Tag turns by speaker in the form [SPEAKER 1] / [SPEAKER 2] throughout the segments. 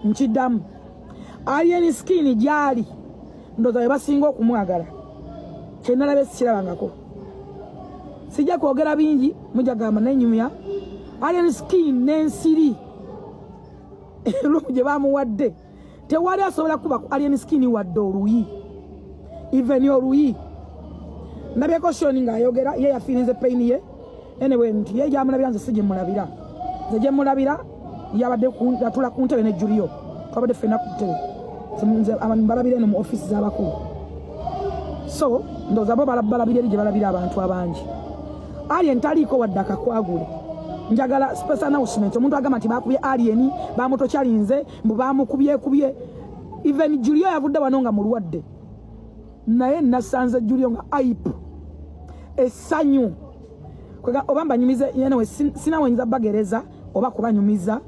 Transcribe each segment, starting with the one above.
[SPEAKER 1] Nkiddamu, Alien Skin gyali ndoza be basinga okumwagala. Kyenalabye sikirabangako, sijja kwogera bingi, mujja gamba nenyumya. Alien Skin n'ensiri gye bamuwadde, tewali asobola kuba ku Alien Skin wadde oluyi, even oluyi. Ndabyeko Shoni ng'ayogera, ye yafiirinze pain ye. Anyway, nti ye gyamulabira, nze si gyemulabira. Nze gyemulabira yabadde yatula ku ntebe ne Julio, twabadde ffenna ku ntebe. Nze abantu balabira eno mu ofiisi z'abakulu, so ndowooza bo balabira eri gye balabira abantu abangi. Alien taliiko wadde akakwagule. Njagala special announcement: omuntu agamba nti bakubye Alien, bamutokyalinze, mbu bamukubyekubye, even Julio yavudde wano nga mulwadde, naye nasanze Julio nga aipu essanyu. Oba mbanyumize, anyway, sinawenyeza bagereza oba kubanyumiza,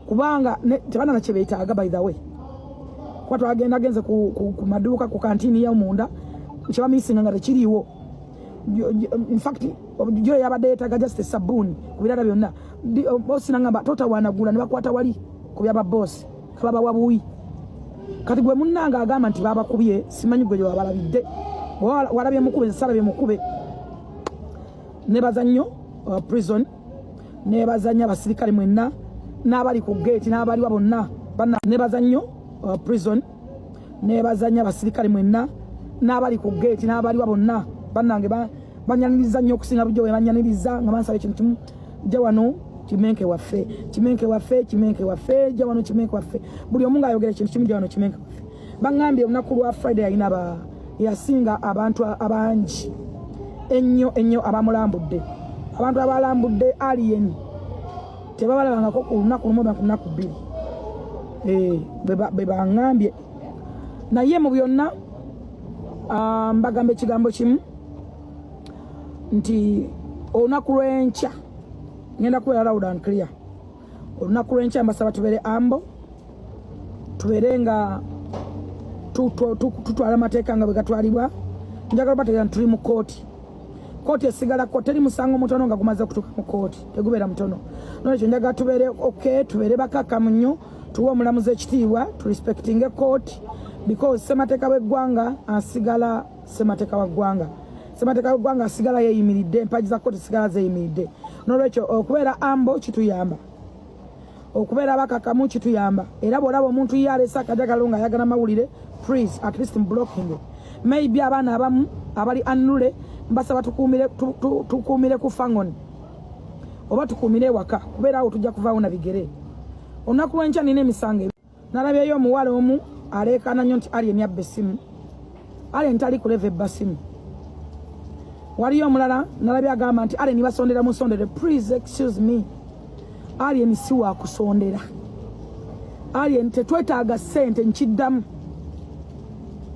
[SPEAKER 1] kubanga tebana kye beetaaga. By the way, kuba twagenda genze ku maduuka, ku kantini yomunda, kyebamisinga nga tekiriiwo. In fact, jo yabadde yeetaaga just sabbuuni ku birala byonna. Bosi nangamba totawaanagula, ne bakwata wali ku byaba bosi kababawa buwi. Kati gwe munnange agamba nti babakubye, simanyi gwe gyewabalabidde. Walabye mukube, nze salabye mukube. Nebaza nnyo prison, nebaza nnyo abasirikale mwenna n'abali ku geeti n'abaliwa bonna. Nebaza nnyo prison, nebaza nnyo abasirikale mwenna n'abali ku geeti n'abaliwa bonna. Bannange banyaniriza nnyo okusinga bulijjo bwe banyaniriza, nga bansaba ekintu kimu: jja wano kimenke waffe, kimenke waffe, kimenke waffe, jja wano kimenke waffe. Buli omu ng'ayogera ekintu kimu: jja wano kimenke waffe. Baŋŋambye olunaku lwa Friday yalina ba yasinga abantu abangi ennyo ennyo abamulambudde. Abantu abalambudde Alien tebabalabangako ku lunaku lumu oba ku lunaku 2. Eh, bwe baŋŋambye. Naye mu byonna, mbagamba ekigambo kimu nti olunaku lw'enkya ngenda kubeera loud and clear. Olunaku lw'enkya mbasaba tubeere ambo, tubeere nga tutwala amateeka nga bwe gatwalibwa. Njagala bategeera nti tuli mu kooti. Kooti esigala kooti, teri musango mutono nga gumaze kutuuka mu kooti, tegubeera mutono. Nolwekyo njagala tubeere ok, tubeere bakakkamu nnyo, tuwe omulamuzi ekitiibwa, turespectinge kooti, because ssemateeka w'eggwanga asigala ssemateeka wa ggwanga. Ssemateeka w'eggwanga asigala yeeyimiridde, empagi za kooti sigala zeeyimiridde. Nolwekyo okubeera ambo kituyamba, okubeera abakakamu kituyamba. Era bw'olaba omuntu ye aleese akajagalo nga ayagala mawulire, please, at least blocking. Maybe abaana abamu abali unruly, mbasaba tukuumire ku Fangoni oba tukuumire ewaka, kubeera awo tujja kuvaawo na bigere. Olunaku lw'enkya nina emisango. Nalabyeyo omuwala omu aleekaana nnyo nti Alien yabba essimu. Alien tali ku level ebba simu. Waliyo omulala nalabye agamba nti Alien basondera musondere. Please excuse me, Alien si wakusondera. Alien tetwetaaga ssente. Nkiddamu,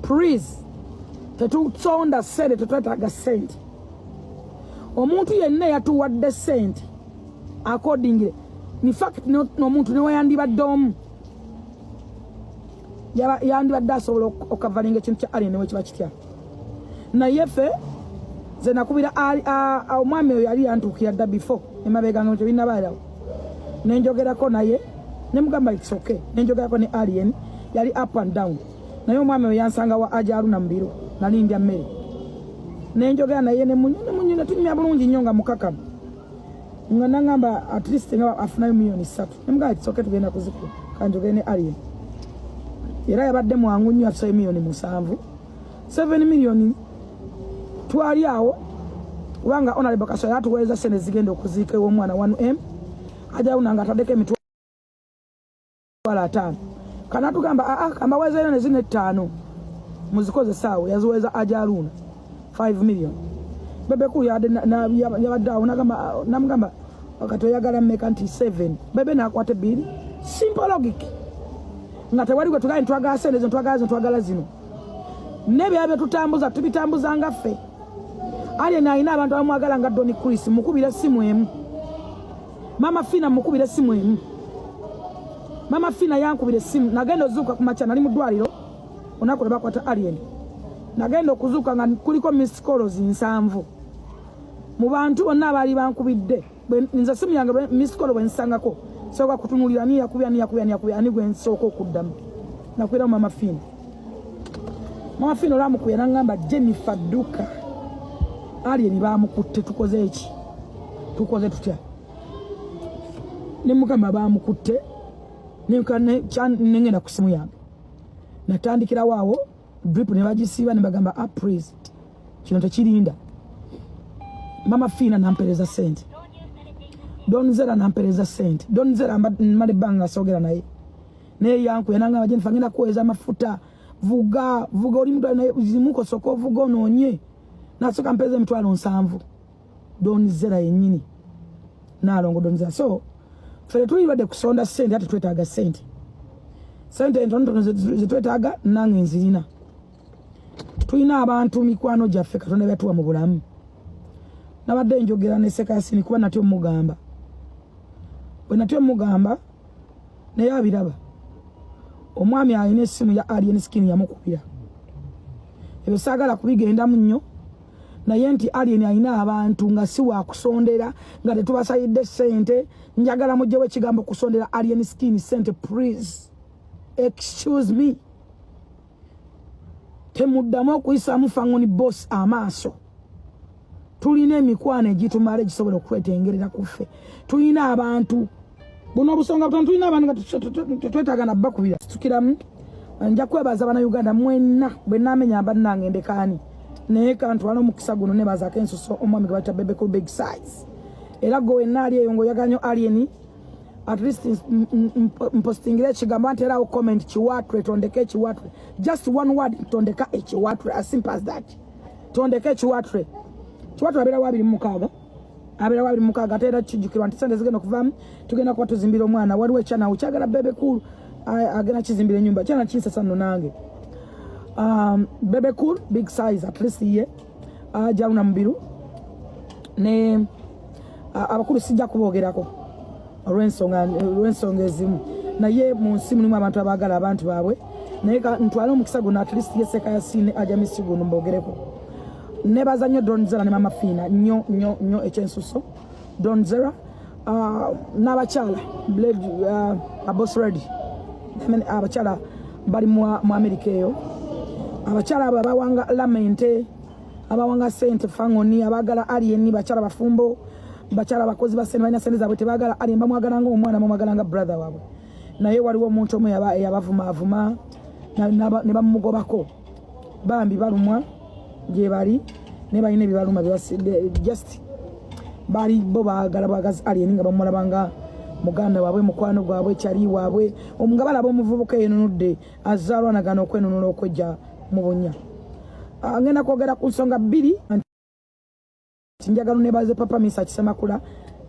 [SPEAKER 1] please, tetusonda ssente, tetwetaaga ssente. Omuntu yenna yatuwadde ssente accordingly, in fact n'omuntu neweyandibadde omu yandibadde asobola okavalinga ekintu kya Alien newekiba kitya. Naye ffe ze nakubira omwami oyo yali yantuukira dda before emabega nga tebinabaerawo, nenjogerako naye nemugamba it's okay. Nenjogerako ne Alien, yali up and down. Naye omwami oyo yansanga wa Ajaluna mu biro, nali ndya mmere, nenjogera naye nemunyo netunyumya bulungi nnyo nga mukakamu, nga nangamba at least nga afunayo miliyoni 3. Nemugamba it's okay, tugenda kuzikuba, kanjogere ne Alien. Era yabadde mwangu nnyo, atusayo miliyoni 7, 7 miliyoni. Twali awo kubanga Honorable Kaso yatuweereza sente zigenda okuziika ew'omwana 1M. Ajaluna nga ataddeko 500,000, kanatugamba aa kambawezeero ne zino 5 muzikozesaawo. Yaziweeza Ajaluna 5 million. Bebe Cool yabadde awo, namugamba kati oyagala mmeka? Nti 7. Bebe nakwata ebbiri. Simple logic, nga tewali gwe tugaye ntwagala sente zino, twagala zino, twagala zino. N'ebirala bye tutambuza tubitambuza nga ffe. Alien alina abantu abamwagala nga Doni Chris, mukubira essimu emu. Mama Fina, mukubira essimu emu. Mama Fina yankubira essimu, nagenda ozuuka ku makya, nali mu ddwaliro olunaku lwe bakwata Alien. Nagenda okuzuuka nga kuliko missed calls 70 mu bantu bonna abaali bankubidde. Nze simu yange missed call bwe nsangako Sooka kutunulira ani yakubye, ani yakubye, ani yakubye, ani gwe nsooka okuddamu. Nakwira Mama Fina. Mama Fina olwamukubye nangamba, "Jennifer, dduka, Alien bamukutte, tukoze eki? Tukoze tutya?" Ne mukama bamukutte, nengenda ku simu yange, natandikirawo awo drip ne bagisiiba ne bagamba, "Ah, please, kino tekirinda." Mama Fiina nampereza sente, Donzera nampereza sente. Donzera mala ebbanga nga soogera naye, naye yankuya nangamba, "Jennifer, ngenda kuweeza amafuta, vuga, vuga, oli mutwalo naye zimuko, soka ovuga onoonye." Nasooka mpereza 70,000, Donzera yennyini, Naalongo Donzera. So ffe tetuli badde kusonda sente, ate twetaaga sente, sente entonotono zetwetaaga nange nzirina. Tulina abantu mikwano gyaffe Katonda byatuwa mu bulamu. Nabadde njogera ne Sekasini kuba natyo mugamba, bwe natyo mugamba naye abiraba. Omwami alina essimu ya Alien Skin yamukubira. Ebyo saagala kubigendamu nnyo, naye nti Alien alina abantu nga si wakusondera, nga tetubasayidde ssente. Njagala mugyewo ekigambo kusondera Alien Skin sente, please, excuse me. Temuddamu okuyisaamu Fangoni Boss amaaso. Tulina emikwano egitumala egisobola okwetengerera ku ffe. Tulina abantu buno obusonga butono, tulina abantu nga tetwetaaga nabbakubira. Situkiramu, nja kwebaza Bannayuganda mwenna. Bwe naamenya bannange ndekaani, naye kantwala omukisa guno nebazaako ensuso omwami gwe bayita Bebe Cool Big Size. Era gwe wenna ali eyo ng'oyagala nnyo Alien, at least mpostingira ekigambo nti erawo comment "kiwatule", tondeka ekiwatule, just one word, tondeka ekiwatule, as simple as that, tondeka ekiwatule. Kiwatule abeera wa 26, abeera wa 26. Ate era kijjukirwa nti sente zigenda okuvaamu tugenda kuba tuzimbira omwana. Waliwo ekyanawo kyagala Bebe Cool agenda kizimbira enyumba, kyana kinsasa nno nange. Bebe Cool Big Size, at least ye Jaluna Mubiru ne abakulu sijja kuboogerako olw'ensonga ezimu, naye mu nsi mulimu abantu abaagala abantu baabwe. Naye ntwale omukisa guno, at least ye Seka Yasine Ajamisi guno mbogereko. Nebaza nnyo Don Zera ne Mama Fiina nnyo nnyo nnyo ekyensuso. Don Zera n'abakyala Boss Ready, abakyala bali mu Amerika eyo, abakyala abo abawanga lamente, abawanga sente Fangoni, abaagala Alien, bakyala bafumbo, bakyala bakozi ba sente, balina sente zaabwe, tebaagala Alien, bamwagala nga omwana, bamwagala nga brother waabwe. Naye waliwo omuntu omu eyabavumaavuma ne bamugobako. Bambi balumwa gye bali, naye balina ebibaluma just bali bo baagala bwagazi Alien, nga bamulaba nga muganda waabwe, mukwano gwabwe, kyali waabwe, nga balaba omuvubuka eyenunudde, azaalwanagana okwenunula okwejja mu bunya. Ah, ngenda kwogera ku nsonga bbiri nti njagala nebaze Papa Misa Kisemakula,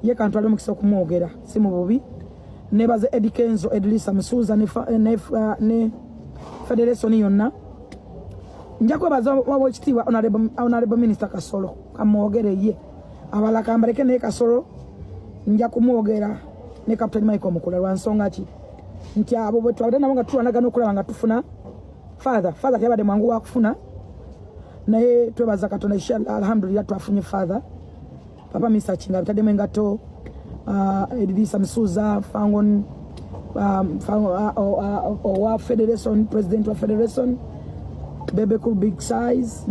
[SPEAKER 1] ye kantwale omukisa okumwogera si mu bubi. Nebaze Eddie Kenzo, Edrisa Musuuza ne federation yonna. Nja kwebaza owekitiibwa Honorable Minister Kasolo, kamwogere ye, abalala kambaleke, naye Kasolo nja kumwogera ne Captain Michael Mukula. Lwa nsonga ki? Nti abo bwe twabadde nabo nga tulwanagana okulaba nga tufuna father, father teyabadde mwangu wa kufuna, naye twebaza Katonda, inshallah, alhamdulillah, twafunye father. Papa Misaki nga bitaddemu engatto, Edrisa Musuuza, Fangon, owa federation, president wa federation, Bebe Cool Big Size,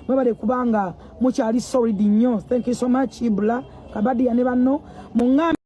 [SPEAKER 1] mwebale kubanga mukyali solid nnyo. Thank you so much. Ibula Kabadia ne banno muŋŋambe.